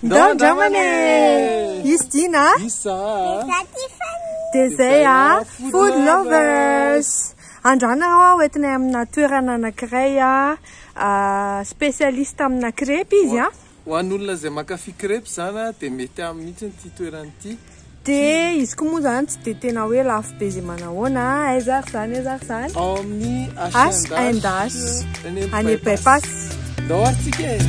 Ndao andramana e! Izy Dina a! Isa a! Dia zay a! Food lovers! Androany aho hoentinay amina toerana anankiray a, spécialiste amina crêpe izy a. Ho an'olona izay mankafy crêpe izany a, dia mety aminy mihitsy ity toerana ity. Dia izy koa moa izany tsy dia tena hoe lafo be izay manahoana a. Aiza ary izany, aiza ary izany? Ao amin'ny H and H any Bypass. Ndao ary tsika e!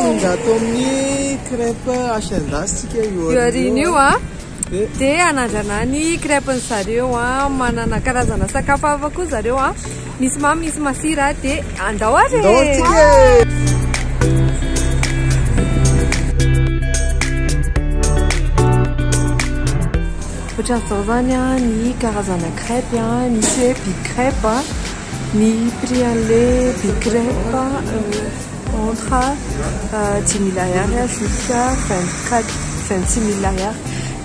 Tonga ato amin'ny crêpe H&H tsika io aoriana io a. Dia hanandrana ny crêpe-ny zareo a, manana karazana sakafo hafa koa zareo a. Misy mamy, misy masira dia andao ary e! Andao tsika e! Ohatran'izao izany a ny karazana crêpe a, misy hoe big crêpe a, ny prix an'ilay big crêpe entre dix mille ariary jusqu'à 24, 26 mille ariary.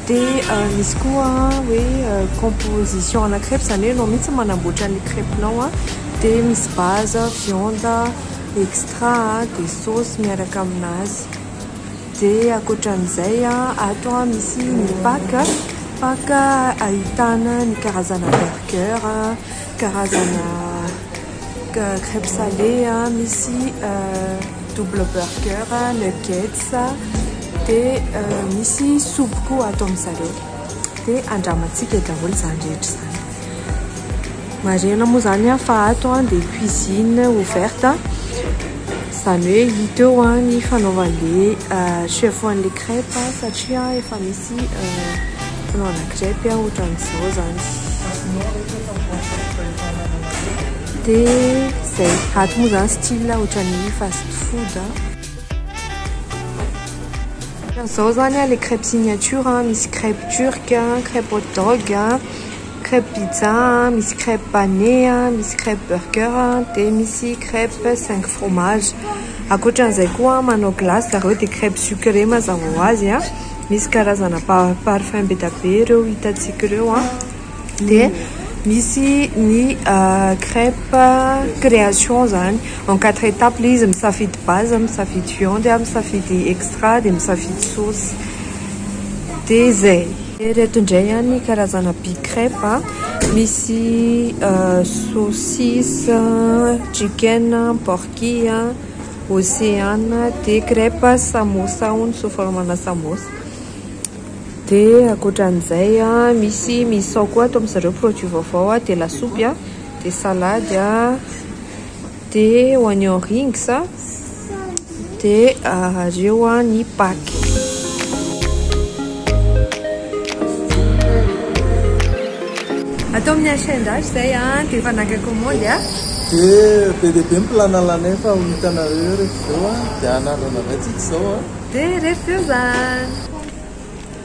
Dia misy koa hoe composition ana crêpe, izany hoe ianao mihitsy manamboatra ny crêpe-nao a, dia misy base, viande, extra dia sauce miaraka aminazy. Dia ankoatran'izay ato misy ny pack, pack ahitana ny karazana burger, karazana crêpe salée, misy double burger, nuggets, dia misy soupe koa ato amin'izareo. Dia andramantsika daholo izany rehetra izany. Marihana moa izany fa ato dia cuisine ouverte, izany hoe hita eo ny fanaovan'ilay chef an'ilay crêpe satria efa misy fanaovana crêpe ohatran'izao izany. Dia izay, ato moa izany style ohatran'ny fast food. Izao izany ilay crêpe signature, misy crêpe turque, crêpe hot dog, crêpe pizza, misy crêpe pané, misy crêpe burger, dia misy crêpe 5 fromage. Ankoatran'izay koa manao glace zareo dia crêpe sucré mazava ho azy. Misy karazana parfum be dia be ireo hitantsika ireo. Dia misy ny crêpe création izany en 4 étapes ilay izy, misafidy base, misafidy viande, misafidy extra, dia misafidy sauce. Dia izay. Ireto indray ny karazana big crêpe, misy saucisse, chicken, porky, océane, dia crêpe samosa hono sous forme-na samosa. Dia ankoatran'izay misy misao koa ato amin'izareo produit vaovao, dia lasopy, dia salade, dia oignon rings, dia ireo ny pack. Atao amin'ny H&H izay dia efa naka commande a. Dia be dia be ny plan alanay fa ho hitanareo eo rehefa avy eo dia hanandrana indray tsika izao a. Dia rehefa eo izany.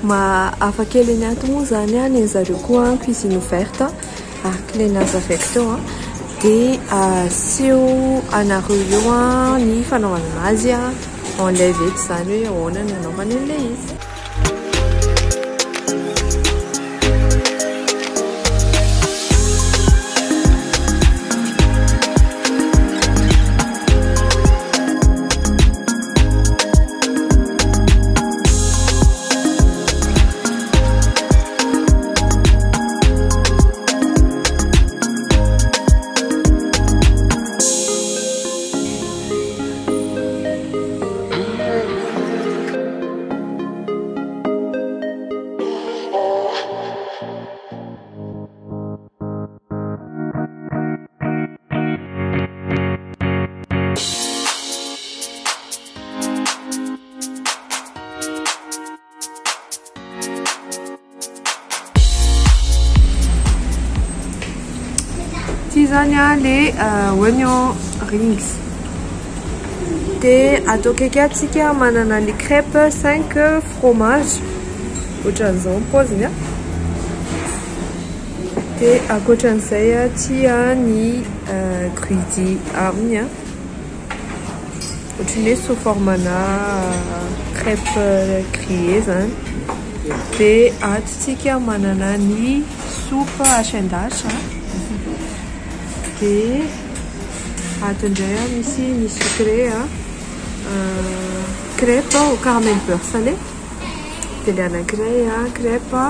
Ma hafa kely ny ato moa izany a, ny an'zareo koa cuisine ouverte araka ilay nazavaiko teo a. Dia aseho anareo eo ny fanaovana azy en live eto izany hoe ahoana ny anaovana an'ilay izy. zany a le onion rings. Dia ato akaiky ato tsika manana ny crêpe 5 fromage. Ohatran'izao ny paoziny a. Dia ankoatran'izay a, ty a ny gruyère aminy a. Ohatran'ny hoe sous forme-na crêpe grillée zany. Dia ato tsika manana ny soupe H&H. Dia ato indray a misy ny sucré a, crêpe au caramel beurre salé. Dia ilay anankiray a crêpe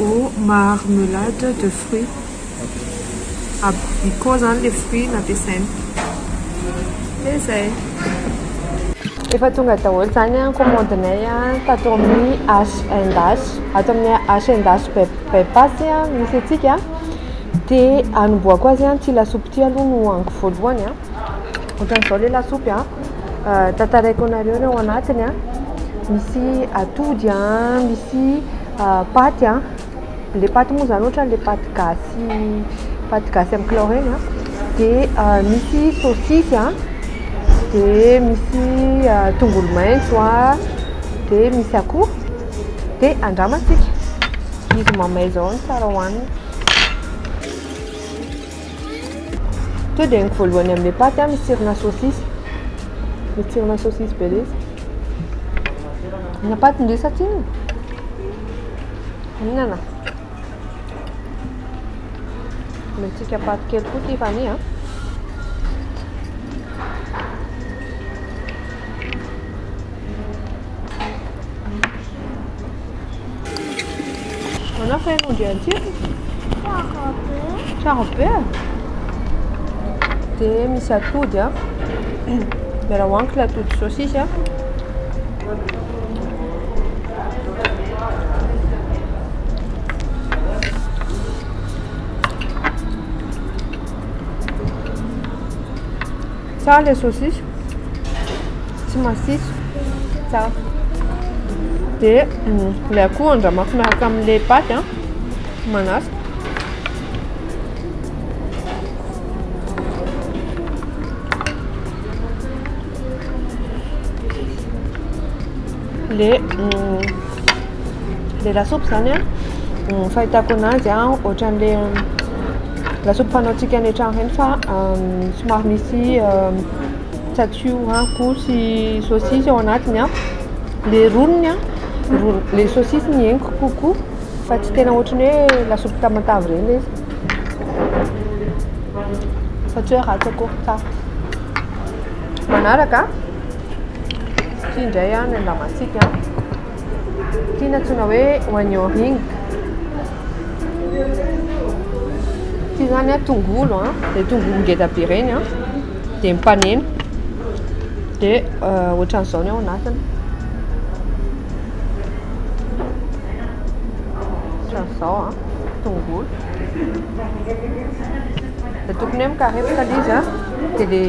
au marmelade de fruits. Abricot zany le fruit nampiasaina. Dia zay. Efa tonga daholo zany a commande-nay a tato amin'ny H&H. Ato amin'ny H&H bypass a misy antsika. Dia anombohako azy a, ty lasopy ty aloha no hohaniko voalohany a. Ohatran'izao le lasopy a. Tantaraiko anareo ny ao anatiny a. Misy atody a, misy paty a. Le paty moa zany ohatran'le paty gasy, paty gasy amin'ny kilao ireny a. Dia misy saosisy a, dia misy tongolo maitso a, dia misy akoho. Dia andramantsika. Izy mamay zao no tsara hohanina. To dia ny voalohany amin'ilay paty a misy tsirona saosisy. Misy tsirona saosisy be ilay izy. Ny paty ndry sa tsinona? Mihinana. Omentsika paty kely koa Tiffany a. Ahoana fa ianao ndry an-tsirony? Tsara be. Tsara be. Dia misy atody a. Miara hohaniko ilay atody saosisy a. Tsara ilay saosisy. Tsy masiso. Tsara. Dia ilay akoho andramako miaraka amin'ilay paty a. Manasa. Le lasopy zany a, fahitako anazy a ohatran'le lasopy fanaontsika any an-trano ireny fa somary misy tsatio akoho sy saosisy ao anatiny a. Le roniny a, le saosisy ny henoko kokoa fa tsy tena ohatran'ny hoe lasopy tamatave ireny ilay izy. Fa tsy hoe ratsy akory, tsara. Manaraka ity indray a ny andramantsika. Ity no antsoina hoe onion ring. Ity zany a tongolo a, dia tongolo ngeda be ireny a, dia mipanena. Dia ohatran'izao ny ao anatiny. Ohatran'izao a, tongolo. Dia tokony hoe mikarepoka ilay izy a, dia le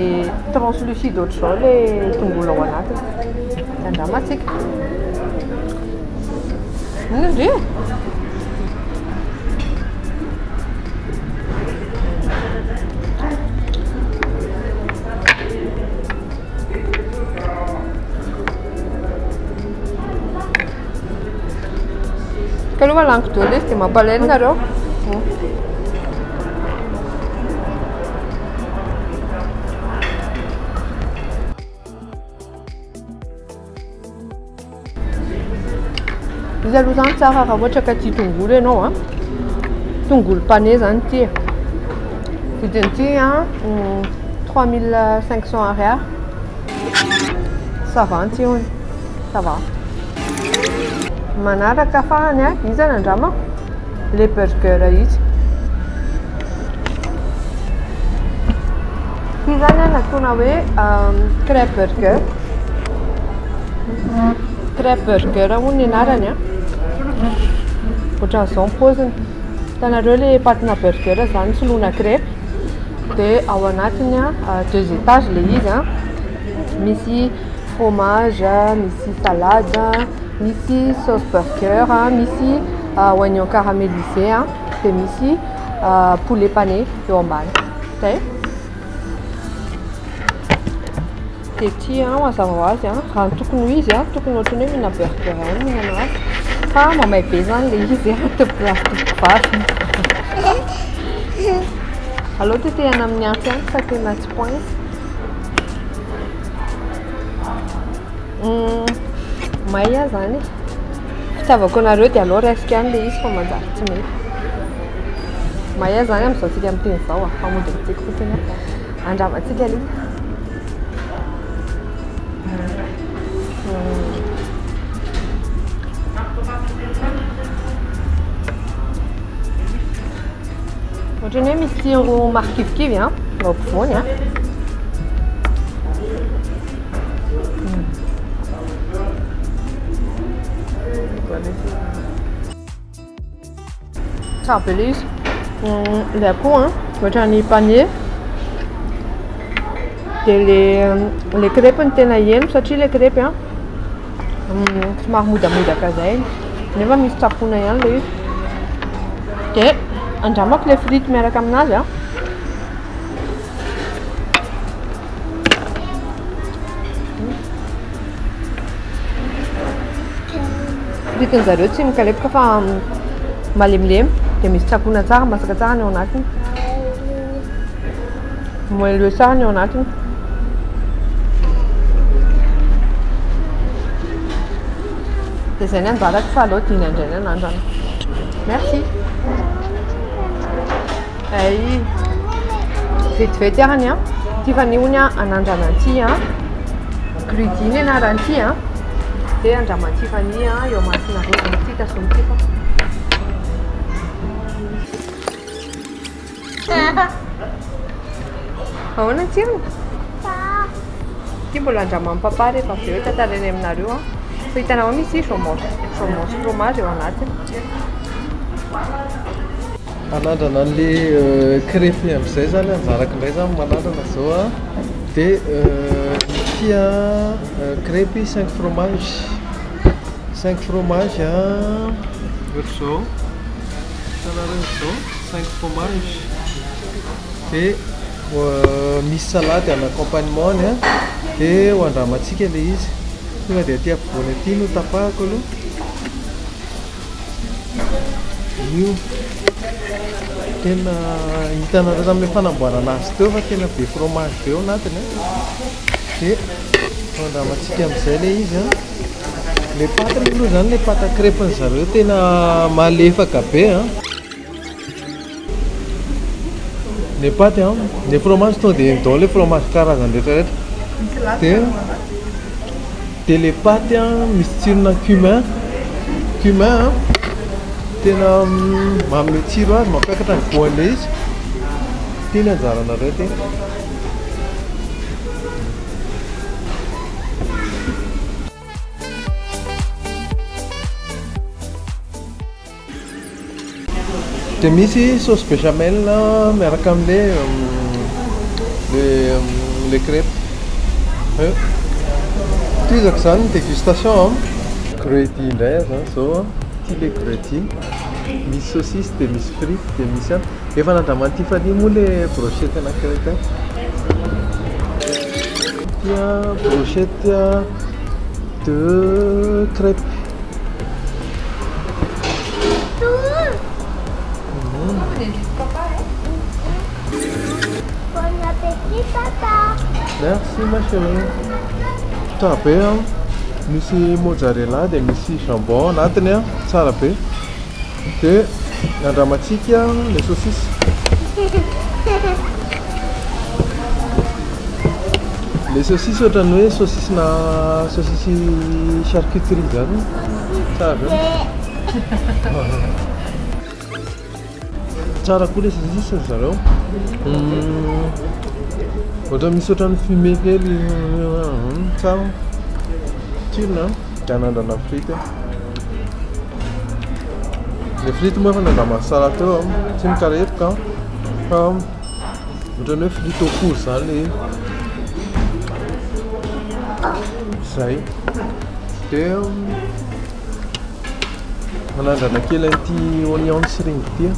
translucide ohatr'izao ilay tongolo ao anatiny. Dia andramantsika. Inona ndry e? Ka aloha laniko daholo izy dia mampalahelo nareo. Izy aloha zany tsara raha ohatra ka tia tongolo ianao a. Tongolo pané zany ity e. Vidin'ity a 3500 ariary. Ça va ny tsirony. Ça va. Manaraka farany a, iza no andramako? Le burger izy. Ity zany a nataona hoe crêpe burger. Crêpe burger hono ny anarany a. Ohatran'izao ny paoziny. Hitanareo le patina burger zany soloina crêpe. Dia ao anatiny a deux étages le izy a. Misy fromage, misy salade, misy sauce burger, misy oignon caramélisé, dia misy poulet pané eo ambany. Zay. Dia ity an, mazava ho azy an, raha ny tokony ho izy an, tokony ohatran'ny hoe mihinana burger ihany mihinana azy. Fa mamay be izany ilay izy an, tompoko lahy sy tompoko vavy. Aleo tetehana amin'ny antsy ihany fa tena tsy poince. May aho izany e. Fitiavako anareo dia aleo raisiko ihany ilay izy fa manjary tsy mety. May aho izany amin'izao tsika miteny izao a, fa mody mitsiky fotsiny aho. Andramantsika aloha. Ohatran'ny hoe misy tsiro marikivikivy an, ao ampovoany an. Tsara be ilay izy. Ilay akoho an, ohatran'ny pané. Dia ilay crêpe no tena heno satria ilay crêpe an, somary modamodaka izay nefa misy tsakona ihany ilay izy. Dia andramako ilay frite miaraka aminazy an. Frites zareo tsy mikarepoka fa malemilemy dia misy tsakona tsara, masaka tsara ny ao anatiny. Moelleux tsara ny ao anatiny. Dia izay ny anjarako fa aleo dina indray ny anandrana. Merci. Ay. Vetivety arany an. Tiffany hono an anandrana an'ity an. Gruddy ny anaran'ity an. Dia andraman'i Tiffany an eo amasonareo. Ity tazomy ity fa. Ahoana ny tsirony? Ity mbola andraman'i papa rehefa avy eo tantarainy aminareo an. Fa hitanao misy jambon jambon sy fromage eo anatiny. Hanandrana an'le crêpe amin'izay zany anjarako indray zany manandrana zao an. Dia ity an crêpe 5 fromage. 5 fromage an ohatr'izao. Hitanareo izao 5 fromage. Dia misy salade en accompagnement-ny an. Dia ho andramantsika ilay izy. Tonga dia aty afovoany aty no tapahako aloha. Io tena hitanareo tamin'ilay fanamboarana azy teo fa tena be fromage be ao anatiny an. Dia andramantsika amin'izay ilay izy an. Ilay pâte aloha izany, ilay pâte à crêpe-ny zareo tena malefaka be an. Le pâte an, le fromage tonga dia eny daholo le fromage karazany rehetra rehetra. Dia dia le pâte an misy tsirona cumin, cumin an tena manome tsiro azy, mampiakatra ny goût an'ilay izy. Ity ny anjaranareo ity. Dia misy sauce béchamel miaraka amin'ilay le le crêpe. Tohizako izany ny dégustation an. Gruyère indray aho izany izao an. Ity ilay gruyère. Misy saucisse dia misy frite dia misy an. Efa nandraman'i Tiffany moa ilay brochette anankiray teo. Ity an brochette de crêpe. Bon appétit papa. Merci ma chérie. Tsara be an. Misy mozzarella dia misy jambon anatiny an. Tsara be. Dia andramantsika le saucisse. Le saucisse ohatran'ny hoe saucisse na saucisse charcuterie zany. Tsara be. Tsara koa le saucisse ry zareo. Ohatra misy ohatran'ny fumé kely. Tsara. Tsirony an. Dia anandrana frite. Le frite moa efa nandraman'i Sarah teo an. Tsy mikarepoka fa ohatran'ny hoe frite au four zany le izy. Zay. Dia manandrana kely an'ity onions ring ity aho.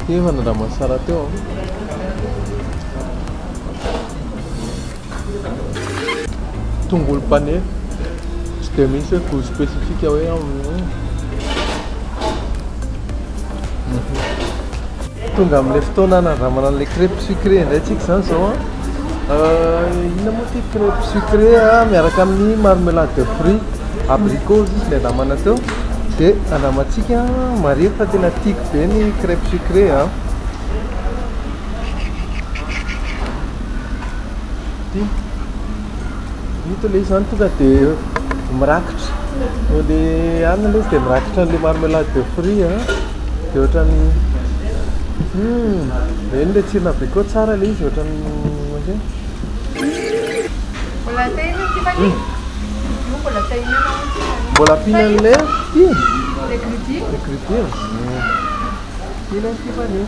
Ty efa nandraman'i Sarah teo an. Tongolo pané. Tsy dia misy hoe goût spécifique hoe amin'ny. Tonga amin'ilay fotoana hanandramana an'ilay crêpe sucré indray tsika izany izao an. Inona moa ity crêpe sucré miaraka amin'ny marmelade de fruits abricot izy ilay namana teo. Dia andramantsika, mariho fa tena tiako be ny crêpe sucré an. Ity. Ito ilay izy izany tonga dia mirakitra. Ilay anona ilay izy dia mirakitra an'ilay marmelade de fruits an. Dia ohatran'ny hum, eny ilay tsirona abricot tsara ilay izy ohatran'ny ohatran'ny Mbola te hihinana Tiffany? Io mbola te hihinana hono Tiffany. Mbola ampiana an'ilay ity? Le gruyère. Le gruyère. Tiana ny Tiffany.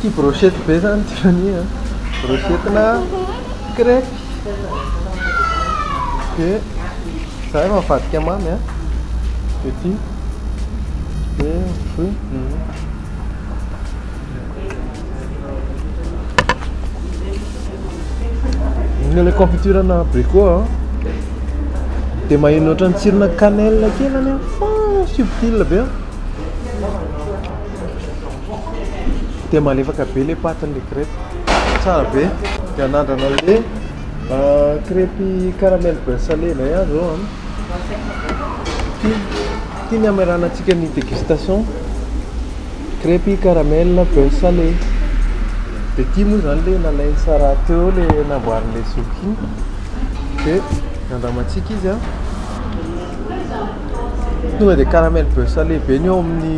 Tia brochette be zany Tiffany a. Brochette na crêpe. Dia za efa mivadika mamy a. Dia ity. Dia fruit. Inona ilay confiture na abricot a. Dia maheno ohatran'ny tsirona cannelle kely any fa subtile be a. Dia malefaka be ilay patin'ilay crêpe. Tsara be. Dia hanandrana an'ilay crêpe caramel beurre salé indray aho izao an. Ity, ity ny hameranantsika ny dégustation. Crêpe caramel beurre salé. Dia ity moa izany ilay nalain'i Sarah teo ilay namboarin'ilay zoky iny. Dia andramantsika izy an. Tonga dia caramel beurre salé be ny eo amin'ny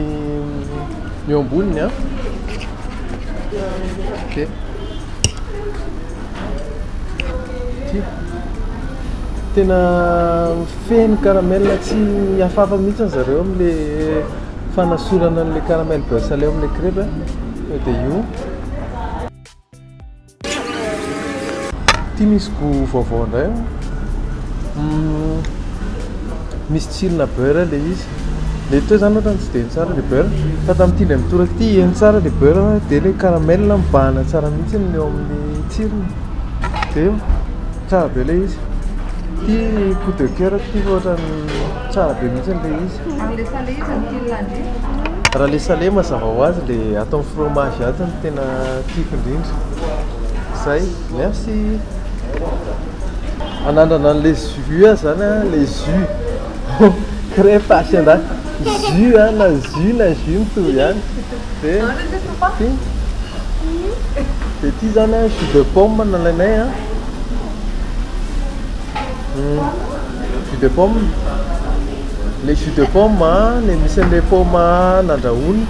ny eo amboniny an. Dia ity tena feno caramel tsy mihafahafa mihitsy zareo amin'ilay fanasorana an'ilay caramel beurre salé ao amin'ilay crêpe. Dia io. Ity misy goût vaovao indray an. Misy tsirona beurre ilay izy. Ilay teo izany ohatrany tsy dia heno tsara ilay beurre. Fa tamin'ity indray mitoraka ity heno tsara ilay beurre dia ilay caramel mibahana tsara mihitsy ny eo amin'ny tsirony. Dia tsara be ilay izy. Ity coup de coeur ity fa ohatrany tsara be mihitsy ilay izy. Ary ilay salé iza no tian'i Landry? Raha ilay salé mazava ho azy ilay ato amin'ny fromage ato no tena tiako indrindra. Zay, merci. Hanandrana an'ilay jus aho zany an, ilay jus. Crêpe asian-draha. Jus an, na jus na jus mitovy ihany. Dia ity. Dia ity zany an, jus de pomme nalainay an. Jus de pomme. Le jus de pomme an, le misy an'le pomme nandrahoina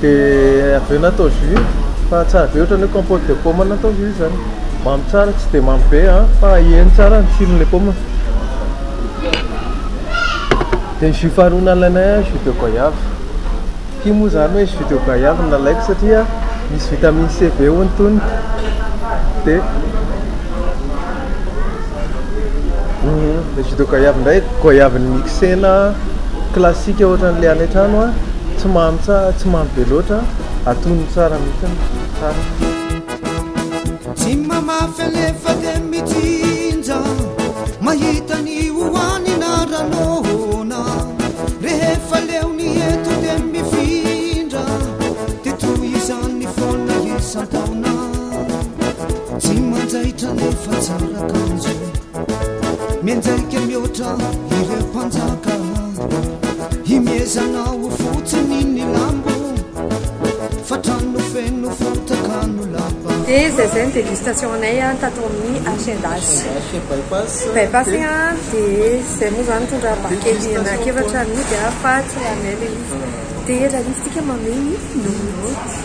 dia avy eo natao jus fa tsara be ohatran'ny hoe compote de pomme natao jus zany. Mamy tsara, tsy dia mamy be an, fa heno tsara ny tsiron'ilay pomme. Dia ny jus faharoa nalainay an, jus de goyave. Ity moa izany hoe jus de goyave no nalaiko satria misy vitamine C be hono tony. Dia le jus de goyave indray, goyave mixena classique ohatran'ilay any an-trano an, tsy mamy tsara, tsy mamy be loatra, atonony tsara mihitsy, tsara. Tsy mamafy alefa dia mitsinja Mahita ny hohanina ranona Rehefa leo ny eto dia mifindra Dia toy izany foana isan-taona Tsy manjaitra nefa tsara kanjo Mianjaika mihoatra ireo mpanjaka Himezanao fotsiny ny lambo Fa trano feno fotaka no lapa. Dia izay izay ny dégustation anay tato amin'ny H&H. Bypass. Bypass dia izay moa izany nitondra bakely anankiefatra nody fa tsy laninay ilay izy. Dia raha misy tsika manome ny naoty.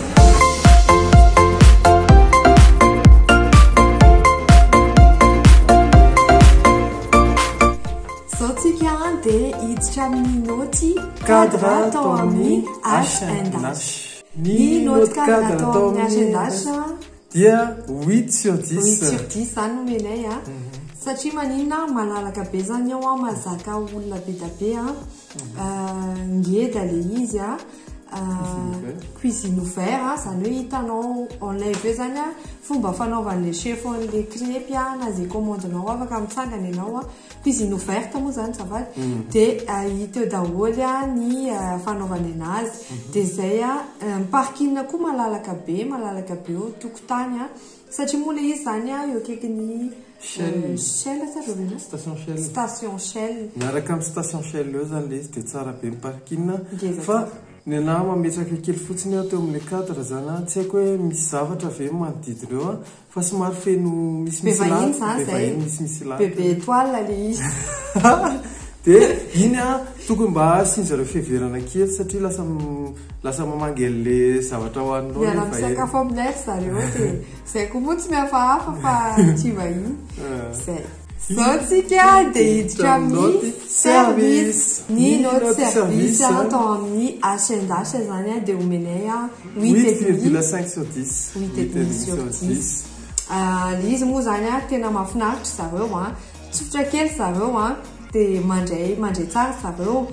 Izao tsika dia hiditra amin'ny naoty cadre tao amin'ny H&H. Ny naoty cadre tao amin'ny H&H dia huit sur dix. Huit sur dix izany no omenay a. Satria maninona malalaka be izany ao, mahazaka olona be dia be a. Ngeda ilay izy a. Cuisine ouvert, izany hoe hitanao en live eo izany fomba fanaovan'ilay chef an'ilay crêpe na izay commande-nao afaka mitsangana ianao. Cuisine ouverte moa izany azafady. Dia hita eo daholo ny fanaovany anazy. Dia izay, ny parking koa malalaka be, malalaka be eo tokotany. Satria moa ilay izy izany eo akaikin'ny Shell. Shell sa Jovena? Station Shell. Station Shell. Miaraka amin'ny station Shell eo izany ilay izy dia tsara be ny parking. Ngeza Fa tsara. ny anahy mametraka kely fotsiny aho teo amin'ilay cadre izany an, tsy haiko hoe misy zavatra ve manodidina eo an, fa somary feno misimisy Be vahiny lahy, izany be izay. vahiny misimisy lahy. Bebe étoile ilay izy. Dia iny an, tokony mba asian-dry zareo fiheverana kely satria lasa lasa mamangy an'ilay zavatra hohaninao ilay vahiny. Miara-misakafo aminay ry zareo dia izay koa moa tsy mihafahafa fa tsy vahiny. Izay. Izao tsika dia hiditra amin'ny service. Ny note service atao amin'ny H&H izany dia omenay huit et demi. 8,5 sur 10. Huit et demi sur 10. Ilay izy moa izany tena mahafinaritra zareo an. Tsotra kely zareo an, dia mandray mandray tsara zareo.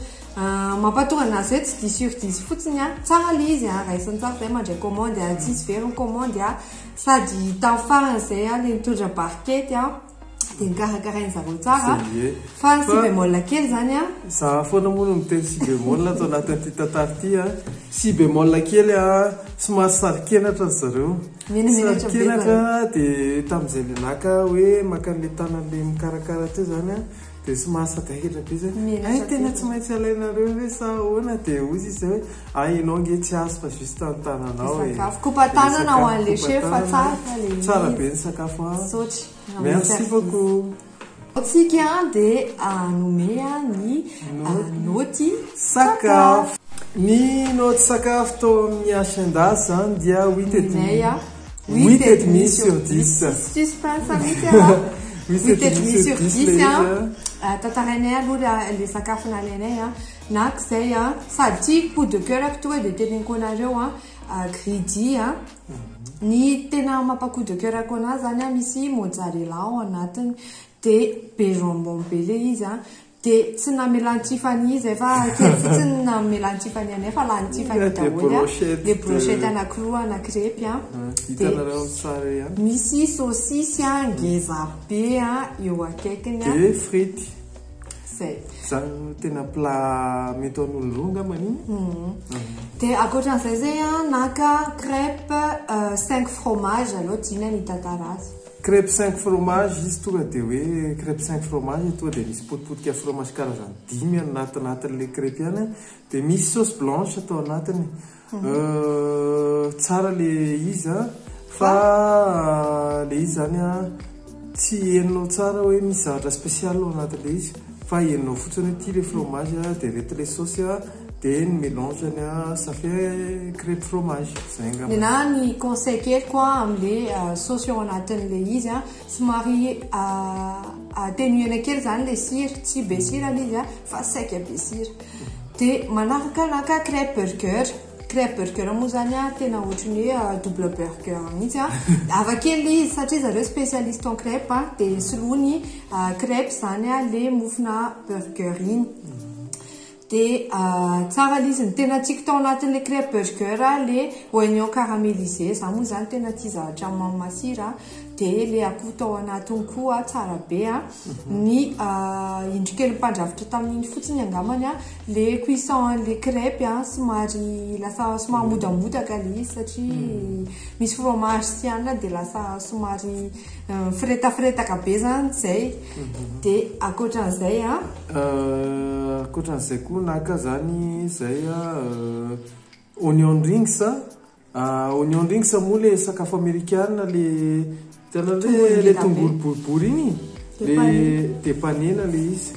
Mampatonga anazy hoe tsy 10 sur 10 fotsiny an, tsara ilay izy an, raisiny tsara izay mandray commande an, tsisy very ny commande an, sady tamin'ny farany izay an, ilay nitondra barquette an, dia nokarakarainy zareo tsara, fa si bémol kely izany an. Za foana moa no miteny si bémol ato anatin'ity tantara ity an, si bémol kely an, somary saro-kenatra ry zareo. Menamenatra be Saro-kenatra dia tamin'izay le naka hoe maka an'ilay tanan'ilay mikarakara teo izany an, dia somary sadaikatra be izy hoe hay tena tsy maintsy alainareo ve sa ahoana, dia hoy izy hoe hay ianao ange tsy azo fa juste ny tananao e. Sakafo kopa-tanana ho an'ilay chef fa tsara ilay izy. Tsara be ny sakafo an. Misaotra. Merci beaucoup. Tsika dia hanome ny naoty sakafo. Ny naoty sakafo tao amin'ny H&H izany dia huit et demi. Huit et demi sur dix. Suspense mihitsy aloha. Huit et demi sur dix an. Tantarainay aloha ilay sakafo nalainay an. Naka izay an. Sady tia coup de cœur tonga dia teneniko anareo an. Gridi an. Ny tena mampa coup de cœur ako anazy izany an, misy mozzarella ao anatiny. Dia be jambon be ilay izy an. Dia tsy namelan'i Tiffany izay fa kely fotsiny namelan'i Tiffany anay fa lany Tiffany daholo an. Ilay brochette anankiroa ana crêpe an. Dia misy saucisse an, ngeza be an, eo akaikiny an. Dia frity. Izay. Izany no tena plat mety ho an'olo roa angamba iny. Dia ankoatran'izay izay an, naka crêpe 5 fromage aloha tiana ny hitantara azy. Crêpe 5 fromage izy tonga dia hoe crêpe 5 fromage tonga dia misy potipotika fromage karazany dimy anatinatin'ilay crêpe ihany dia misy sauce blanche atao anatiny. Tsara le izy an, fa le izy zany an tsy henonao tsara hoe misy zavatra spécial ao anatin'ilay izy fa henonao fotsiny hoe ity le fromage dia ireto le sauce dia ny mélange-ny an ça fait crêpe fromage, zay angamba. Nenaha ny conseil keliko an amin'le sauce ao anatin'ilay izy an, somary atténuer-na kely zany le sira, tsy be sira le izy an fa saika be sira. Dia manaraka naka crêpe burger. Crêpe burger moa zany an tena ohatran'ny hoe double burger mihitsy an. Hafa kely ilay izy satria zareo spécialiste en crêpe an, dia soloiny crêpe zany an le mofona burger iny. Dia tsara ilay izy, ny tena tiako tao anatin'ilay crêpe burger le oignon caramélisé, za moa zany tena tia zavatra mamy masira, dia le akoho tao anatiny koa tsara be an. Ny indro kely mpandrafitra tamin'iny fotsiny angambany an, le cuisson an'le crêpe an somary lasa somary modamodaka le izy satria misy fromage sy anona dia lasa somary mifiretafretaka be zany zay. Dia ankoatran'izay an. Ankoatran'izay koa naka zany zay an onion rings an. Onion rings moa le sakafo amerikana le hitanao le le tongolo boribory iny le de panena le izy.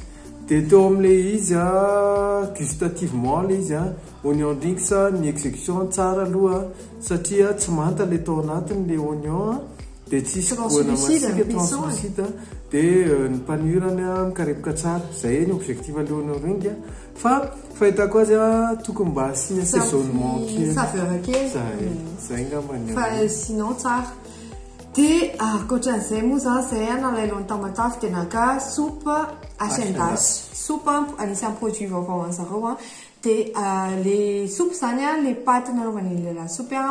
Dia teo amin'le izy an, gustativement le izy an, onion rings ny execution tsara aloha satria tsy manta le tao anatiny le oignon an, dia tsisy goana masiaka, translucide, dia ny panure-ny an mikarepoka tsara, zay ny objectif an'le onion ring an. Fa fahitako azy an, tokony mba asiana assaisonnement kely. Saveur kely. Zay, zay angamba ny Fa sinon tsara. Dia ankoatran'izay moa zany zay an, nalainao ny Tamatave dia naka soupe H&H. Soupe anisan'ny produit vaovao an'zareo an. Dia le soupe zany a, le pâte nanaovana an'ilay lasopy a,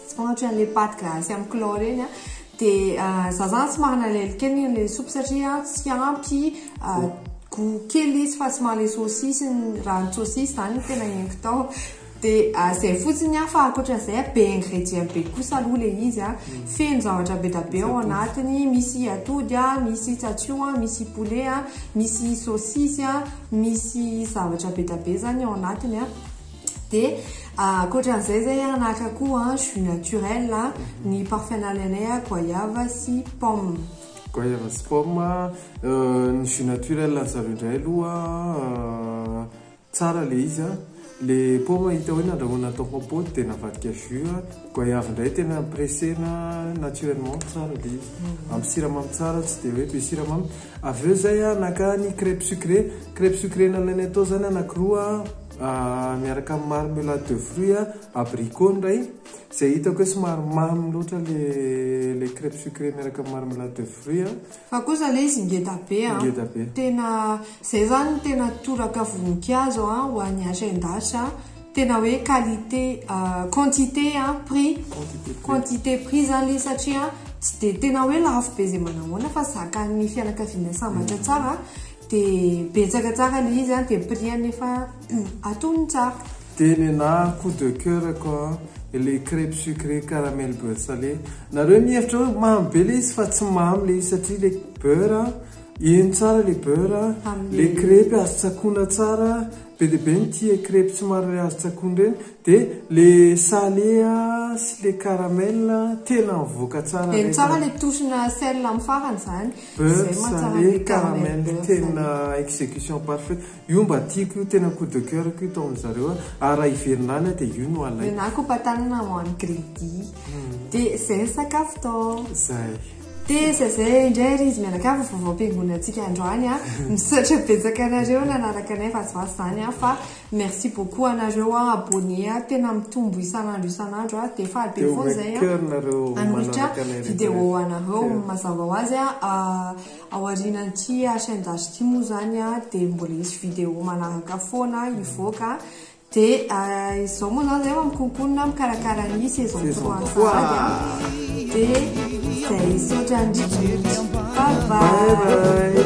tsy fantatro an'ilay pâte gasy amin'ny chlore eny a. Dia za zany somary nalahelo kely an'ilay soupe satria tsy ampy goût kely izy fa somary le saucisse, ny ranon-tsaucisse zany no tena henoko tao. Dia izay fotsiny a, fa ankoatran'izay a, be ingrédients be kosa aloha ilay izy a. Feno zavatra be dia be ao anatiny, misy atody a, misy tsatsio a, misy poulet a, misy saucisse a, misy zavatra be dia be zany ao anatiny a. Dia ankoatran'izay zay a, naka koa jus naturel a, ny parfum nalainay a, goyave sy pomme. Goyave sy pomme, ny jus naturel an'zareo indray aloha tsara le izy a. Le pomme hita hoe nandrahoina atao compote dia navadika jus a. Goyave indray tena pressena naturellement, tsara le izy. Ampy siramamy tsara, tsy dia hoe be siramamy. Avy eo zay a, naka ny crêpe sucré. Crêpe sucré nalainay tao zany anankiroa a, miaraka amin'ny marmelade de fruits a, abricot indray. Izay hitako hoe somary mamy loatra le crêpe sucré miaraka amin'ny marmelade de fruits a. Fa kosa le izy ngeda be a. Ngeda be. Tena zay zany tena toraka voninkazo a ho an'ny H&H a. Tena hoe qualité, quantité a, prix. Quantité prix. Quantité prix zany le izy satria tsy dia tena hoe lafo be zay manahoana fa zakan'ny fianakaviana sambatra tsara dia betsaka tsara le izy a, dia prix nefa atonony tsara. Dia nenahy coup de cœur ko le crêpe sucré caramel beurre salé. Nareo mihevitra hoe mamy be le izy fa tsy mamy le izy satria le beurre eno tsara le beurre, le crêpe azo tsakoina tsara, be dia be ny tia crêpe somary azo tsakoina ireny, dia le salé sy le caramel tena mivoaka tsara Eno rehefa tsara le touche-na sel amin'ny farany zany. Beurre Zay mahatsara salé le caramel caramel, beurre tena salé. exécution parfaite. Io mba tiako io, tena coup de cœur ko io tao amin'zareo a. Ary raha hiverina any dia io no alaiko. Nenahy kopatanana ho an'ny crédit. Dia zay ny sakafo tao. Zay. Dia zay zay indray ry izy mianakavy vaovaom-piangonantsika androany a. Misaotra betsaka anareo nanaraka anay vazivazy zany a, fa merci beaucoup anareo a, abonné a, tena mitombo isan'andro isan'andro a, dia faly be Dia foana zay a. cœur nareo Hanolotra manaraka anay rehetra vidéo rehetra. anareo Cœur. mazava ho azy a. Ao aorianan'ity H&H ity moa zany a, dia mbola hisy vidéo manaraka foana hivoaka. Dia izao moa zany zay mikonkonona mikarakara ny saison Saison 3 trois. sahady a. Dia izay, misaotra indrindra. Bye bye. Bye bye.